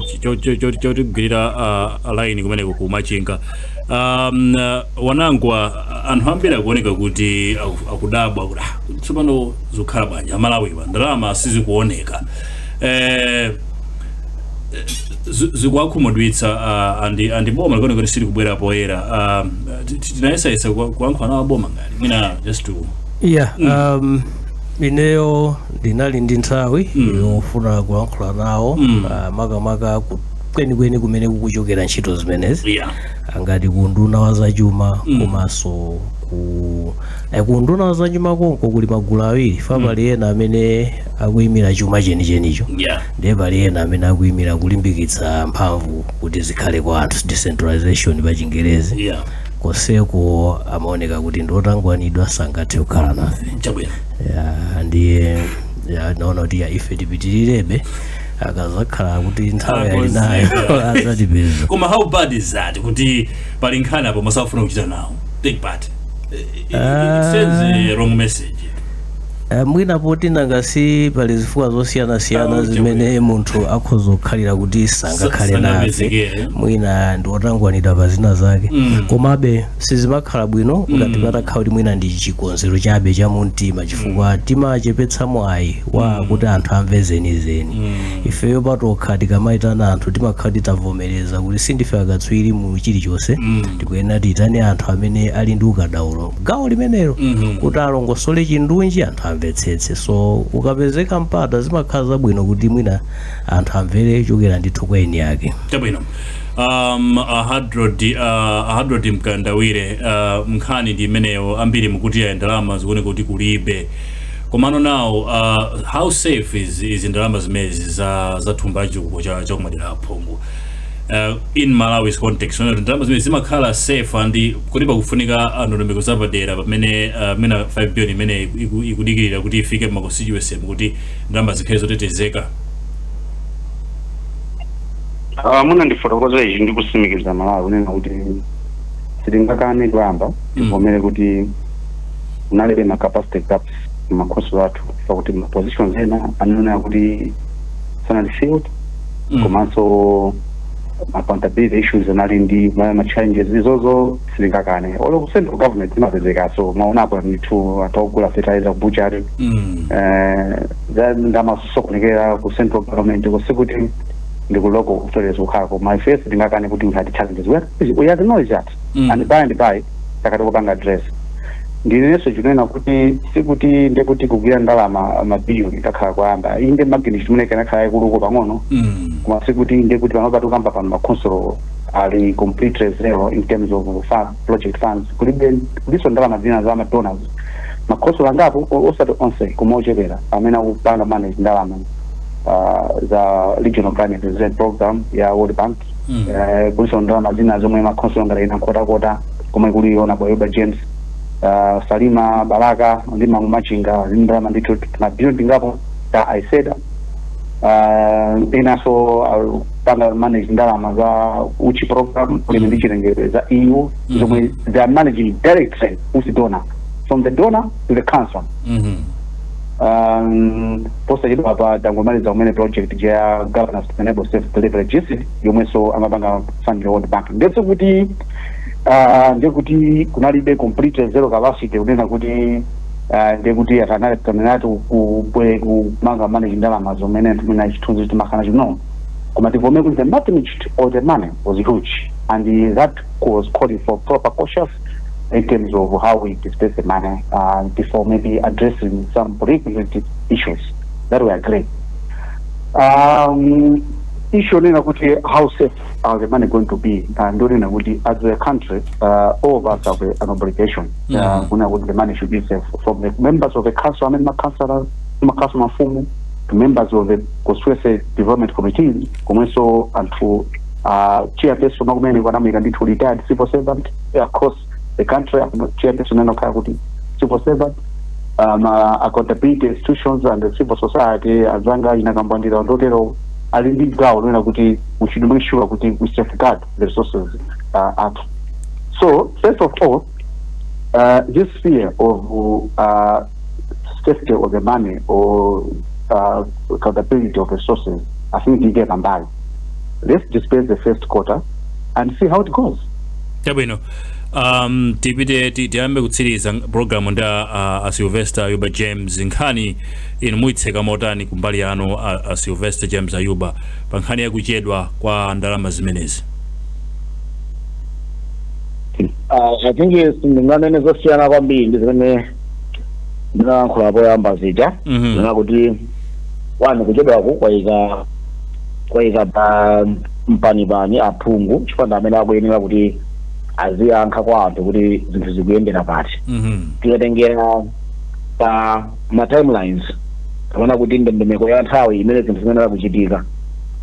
B: chotigwirira line kumeneko kumachinga. Wanangwa, anthu ambiri akuoneka kuti akudabwa kuti tsopano zikukhala bwanji, Amalawiwa ndalama sizikuoneka, zikuwakhumudwitsa, andi boma likuoneka kuti silikubwera poyera. Tinayesayesa kuyankhula nawo boma ngati mwina just to
C: Yeah, ineyo ndinali ndi nthawi yofuna kuyankhula nawo, makamaka kwenikweni kumene kukuchokera ntchito zimenezi, ngati ku nduna wa zachuma, komanso ku nduna wa zachuma konko kuli magulu awiri. Fa pali ena amene akuyimira chuma chenichenicho, ndiye pali ena amene akuyimira kulimbikitsa mphamvu kuti zikhale kwa anthu, decentralization pa Chingerezi. Konseko amaoneka kuti ndiotangwanidwa, sangathe kukhala nafe.
B: Chabwino.
C: Ya, ndiye ya, naona kuti ya, ife tipitirirebe, akazakhala kuti nthawi ali nayo adzatipeza.
B: Koma how bad is that, kuti pali nkhani apo musafuna kuchita nawo take part? It sends a wrong message.
C: Mwina poti nangasi pali zifukwa zosiyanasiyana zimene munthu akhoza kukhalira kuti sangakhale nafe.
B: Sangapezekere.
C: Mwina ndi otangwanidwa pa zina zake. Komabe sizimakhala bwino ngati patakhala kuti mwina ndi chikonzero chabe cha mumtima, chifukwa timachepetsa mwayi wa kuti anthu amve zenizeni. Ifeyo patokha tikamayitana anthu, timakhala titavomereza kuti sindife akatswiri mu chilichonse. Tikuyenera tiyitane anthu amene ali ndi ukadaulo gawo limenelo kuti alongosole chindunji, anthu amvetsetse. So ukapezeka mpata, zimakhala zabwino kuti mwina anthu amvere chokera ndithu kwa eni yake.
B: Chabwino. Ahadrod Mkandawire, nkhani ndi imeneyo. Ambiri mukuti ya ndalama zikuoneka kuti kulibe. Komano now, how safe is ndalama zimezi za thumba lachitukuko cha kumadera aphungu in Malawi's context? Kuti ndalama zimene zimakhala safe and kuti pakufunika ndondomeko zapadera pamene mina 5 billion imene ikudikirira kuti ifike ma constituency, kuti ndalama zikhale zotetezeka?
D: Muna ndifotokoza ichi ndi kusimikiza Malawi kunena kuti sitingakane, kuyamba tivomere kuti kunalibe ma capacity gaps. Makhonsolo athu, pakuti ma positions ena anena kuti sanali filled, komanso accountability issues anali ndi ma challenges. Izozo silingakane, olo ku central government imapezekaso. Maonapo ndithu anthu ogula fertilizer ku butchery, ndamasokonekera ku central government, kusikuti ndi ku local authorities kukhala. My first ndingakane kuti we had challenges. We acknowledge that and by and by takati kupanga address. Ndinenso chinena kuti sikuti ndekuti kugwira ndalama mabiliyoni ikakhala kwayamba. Inde, magnitude imene ikanakhala ikuluko pang'ono, koma sikuti ndekuti pano patukamba pano makhonsolo ali completely zero in terms of fund, project funds. Kulibe, kuliso ndalama zina za madonors. Makhonsolo angapo, osati onse, koma ochepera amene akupanga manage ndalama za Regional Climate Resilience Program ya World Bank. Kuliso ndalama zina zomwe makhonsolo ngati ina Nkhotakota, komwe kuli ona Ayuba James, Salima, Balaka ndi Machinga, ndalama ndithu mabiliyoni tingapo ta ICEDA. Inaso panga manage ndalama za uchi program, ulimi ndi chilengedwe za EU, zomwe they are managing directly with the donor, from the donor to the council. Posachedwa pa tangomaliza kumene project ya governance to enable safe delivery, GCID, yomwenso amapanga fund World Bank. Ndetse kuti ndekuti kunalibe complete zero capacity kunena kuti ndekuti akanati kubwe kumanga manage ndalama zomene tumene chithunzi timakhala chino. Koma tivome kuti the magnitude of the money was huge and that was calling for proper cautious in terms of how we disperse the money before maybe addressing some prerequisite issues that we agree. Issue nena kuti how safe are the money going to be, ndonena kuti as a country, all of us have an obligation kuna kuti the money should be safe, from the members of the council, I mean, macouncillors, macouncil, mafumu, to members of the constituency development committees, komwenso anthu chairperson makumene kwanamika ndithu retired civil servant across the country, chairperson enokhala kuti civil servant, accountability institutions and the civil society. Azanga inakambwandira ndotero ali ndi gawo lonena kuti we should make sure kuti we safeguard the resources athu. So first of all, this fear of safety of the money or accountability of resources, I think ike pambali. Let's disperse the first quarter and see how it goes.
B: Chabwino, tipite tiyambe kutsiriza program ndi a Sylvester Ayuba James. Nkhani inu muyitseka motani kumbali yanu, a Sylvester James Ayuba, pa nkhani yakuchedwa kwa ndalama zimenezi?
E: I think ndinganene zosiyana kwambiri ndi zimene ndinayankhula poyamba zija. Ndina kuti one, kuchedwaku kwayika pa mpanipani aphungu, chifukwa ndi amene akuyenera kuti aziyankha kwa anthu kuti zinthu zikuyendera pati. Tikatengera pa ma timelines kapena kuti ndondomeko ya nthawi imene zinthu zimenera kuchitika,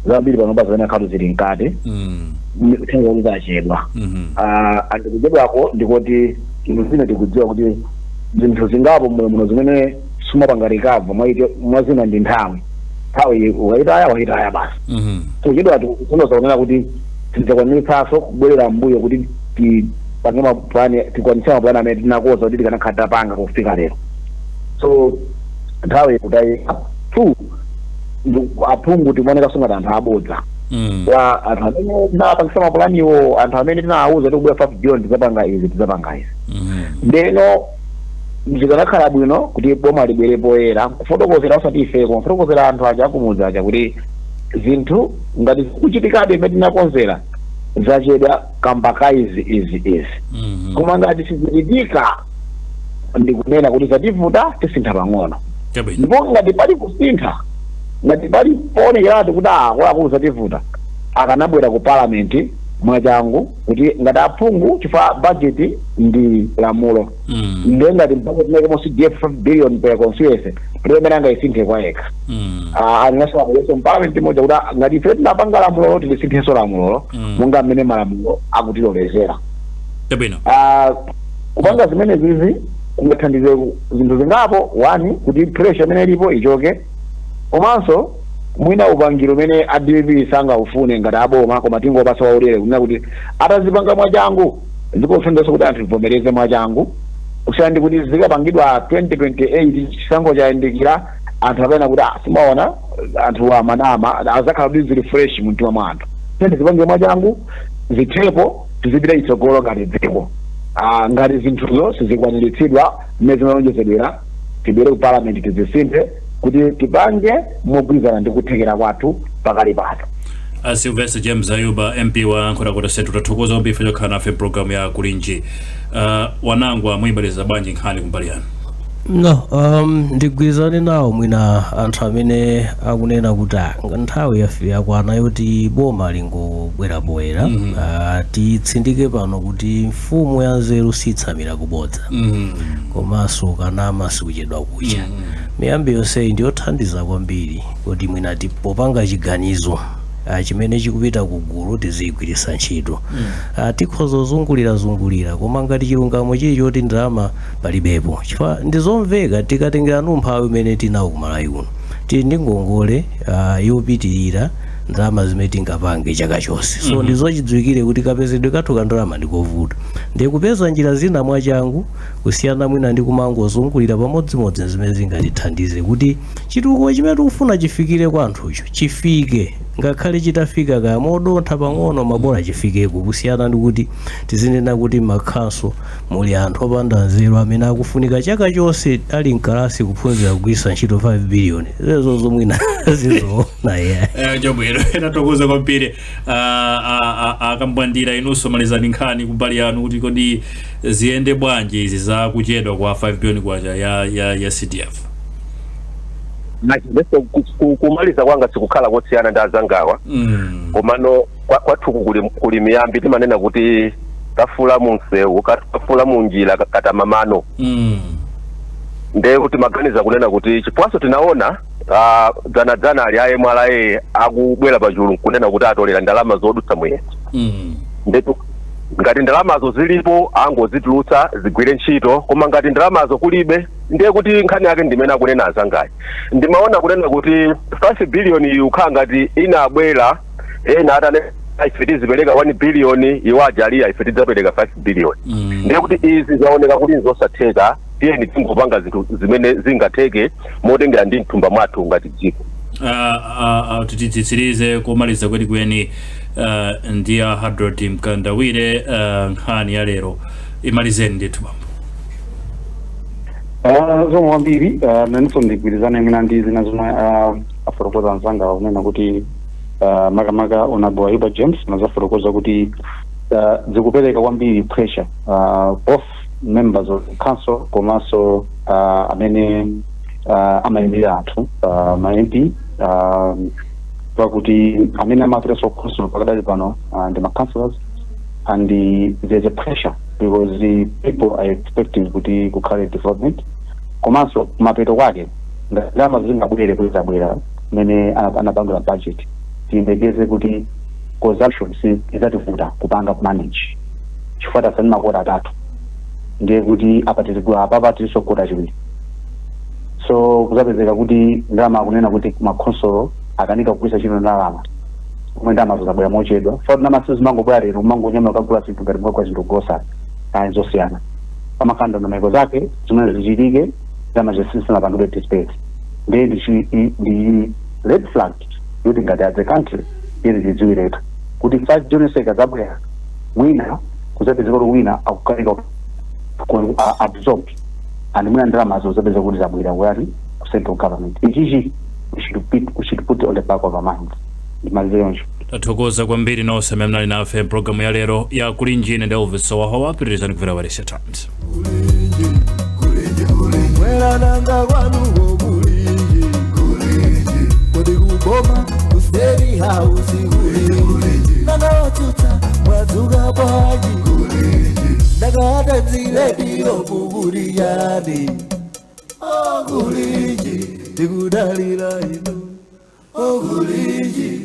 E: zambiri panopa zimene khatu zili mkati, uthenga kuti zachedwa. And kuchedwako ndikoti zinthu zina tikudziwa kuti zinthu zingapo moyo muno zimene sumapanga recover, mwazina ndi nthawi. Nthawi ukayitaya, wayitaya basi. Kuchedwa kunoza kunena kuti tidzakwanitsanso kubwerera mbuyo kuti tipange mapulani, tikwanitse mapulani amene tinakonza kuti tikanakhala tapanga kufika lero. So nthawi ikutayika. Two, aphungu timaoneka ngati anthu abodza wa anthu amene tinapangisa mapulaniwo, anthu amene tinawuza kuti kubwera 5 billion tidzapanga izi, tidzapanga izi. Ndeno zikanakhala bwino kuti boma libwere poyera kufotokozera, osati ife, koma kufotokozera anthu aja akumudzi aja kuti zinthu ngati zikuchitikabe imene tinakonzera, zachedwa kamba ka izi, izi, izi. Koma ngati sizichitika, ndikunena kuti zativuta, tisintha pang'ono. Ndipo ngati pali kusintha, ngati pali powonekeratu kuti akuluakulu zativuta, akanabwera ku parliament mwachangu kuti ngati aphungu, chifukwa budget ndi lamulo. Ndiye ngati budget inakemo CDF 5 billion per constituency, palibe amene angayisinthe kwa yekha. Angaso abwereso mparliament imodzi kuti ngati ife tinapanga lamulolo, tilisinthenso lamulolo monga mmene malamulo akutilolezera. Kupanga zimene zizi kungathandize zinthu zingapo. One, kuti pressure imene ilipo ichoke, komanso mwina upangiro umene a DPP sangaufune ngati aboma, koma tingopasa waulere, kunena kuti atazipanga mwachangu zikothandizaso kuti anthu tivomereze mwachangu. Kusiyana ndi kuti zikapangidwa 2028, chisankho chayandikira, anthu apena kuti, "Ah, simaona anthu amanama," azakhala kuti zili fresh mumtima mwa anthu. Tiyeni tipange mwachangu, zithepo, tizipita itsogolo ngati dziko. Ah, ngati zinthuzo sizikwaniritsidwa mmene zimalonjezedwera, tibwere ku parliament, tizisinthe kuti tipange mogwirizana ndi kuthekera kwathu pakali pano.
B: A Sylvester James Ayuba, MP wa Nkhotakota Central, tathokoza kwambiri chokhala nafe programu ya Kulinji. Wanangwa, muyibaliza bwanji nkhani kumbali yanu?
C: No, ndigwirizane nawo mwina anthu amene akunena kuti, ah, nthawi yakwana yoti boma lingobwera poyera. Titsindike pano kuti mfumu ya nzeru sitsamira kubodza, komanso kanama sikuchedwa kucha. Miyambi yonseyi ndiyothandiza kwambiri kuti mwina popanga chiganizo chimene chikupita ku gulu tiziyigwiritsa ntchito. Tikhoza zungulira zungulira, koma ngati chilungamo chili choti ndalama palibepo, chifukwa ndizomveka tikatengera umphawi umene tinawo kumalawi kuno, tili ndi ngongole yopitirira ndalama zimene tingapange chaka chonse. So ndizochidziwikire kuti kapezedwe kathu ka ndalama ndikovuta, ndiye kupeza njira zina mwachangu kusiyana mwina ndi kumangozungulira pamodzimodzi zimene zingatithandize kuti chitukuko chimene tikufuna chifikire kwa anthucho chifike, ngakhale chitafika kaya modontha pang'ono, mabola chifikeko, kusiyana ndi kuti tizinena kuti makhansolo muli anthu opanda nzeru amene akufunika chaka chonse ali mkalasi kuphunzira kugwiritsa ntchito 5 billion. Zezozo mwina zizoona yeah.
B: Chabwino, tathokoza kwambiri. Akambwandira, inunso malizani nkhani kumbali yanu kuti kodi ziyende bwanji izi za kuchedwa kwa 5 billion kwacha ya CDF?
F: Nacho kumaliza kwanga sikukhala kosiyana ndi azangawa, komano kwathuku kuli miyambi, timanena kuti kafula munsewu, kafula munjira, katamamano. Ndiye kuti maganiza kunena kuti chifukwaso tinaona dzanadzana ali a MRA akubwera pachulu kunena kuti atolera ndalama zodutsa muyeso. Ndetu ngati ndalamazo zilipo, angozitulutsa zigwire ntchito, koma ngati ndalamazo kulibe, ndiye kuti nkhani yake ndimene akunena azangayi. Ndimaona kunena kuti 5 billion iyi ukhala ngati inabwera ena atane, ife tizipereka 1 billion, iwo ajaliya, ife tidzapereka 5 billion. Ndiye kuti izi zaoneka kuti nzosatheka, tiyeni tingopanga zinthu zimene zingatheke motengera ndi mthumba mwathu ngati dziko.
B: Titsirize kumaliza kwenikweni ndi a Hadrod Mkandawire. Nkhani ya lero imalizeni ndithu, bambo.
D: Zomwe kwambiri, nanenso ndigwirizane mwina ndi zina zomwe afotokoza anzanga, kunena kuti makamaka Honorable Ayuba James nazafotokoza kuti zikupereka kwambiri pressure, both members of the council komanso amene amayimirira anthu, ma MP, pakuti amene amapitanso council pakadali pano ndi ma councillors, and there's a pressure because the people are expecting kuti kukhale development. Komanso kumapeto kwake, ndalama zingabwere kuti zabwera mmene anapangira budget, tiyembekeze kuti consumption si izativuta kupanga manage, chifukwa tasani ma quarter atatu, ndiye kuti apa tizigula, apa tiliso quarter chiwiri, so kuzapezeka kuti ndalama, akunena kuti makhonsolo akanika kugwiritsa ntchito ndalama omwe ndalama zabwera mochedwa. Fa ndalama sizimangobwera lero mumangonyamula kagula zinthu ngati mukagula zinthu grocery, ayi, zosiyana, pamakhala ndondomeko zake zimene zichitike. Ndalama zisinapangidwe disburse, ndiye ndi red flag yoti ngati as a country ili tidziwiretu kuti 5 billion ikadzabwera, mwina kuzapezeka kuti wina akukanika absorb, and mwina ndalamazo zapeza kuti zabwera kuyati ku central government. Ichichi we should put on the back of our minds. Ndimalize yoncho.
B: Tathokoza kwambiri nonse amene mnali nafe mpulogalamu ya lero ya Kulinji. Ine ndi Elvis Wahowa. Pitirizani kumvera Wailesi Times.
A: Mwerananga kwanuko kulinji, kodi kuboma ku State House kulinji, nanga mwadzuka bwanji, ndakatadzilediyo kukuliyani okulinji, tikudalira inu okulinji.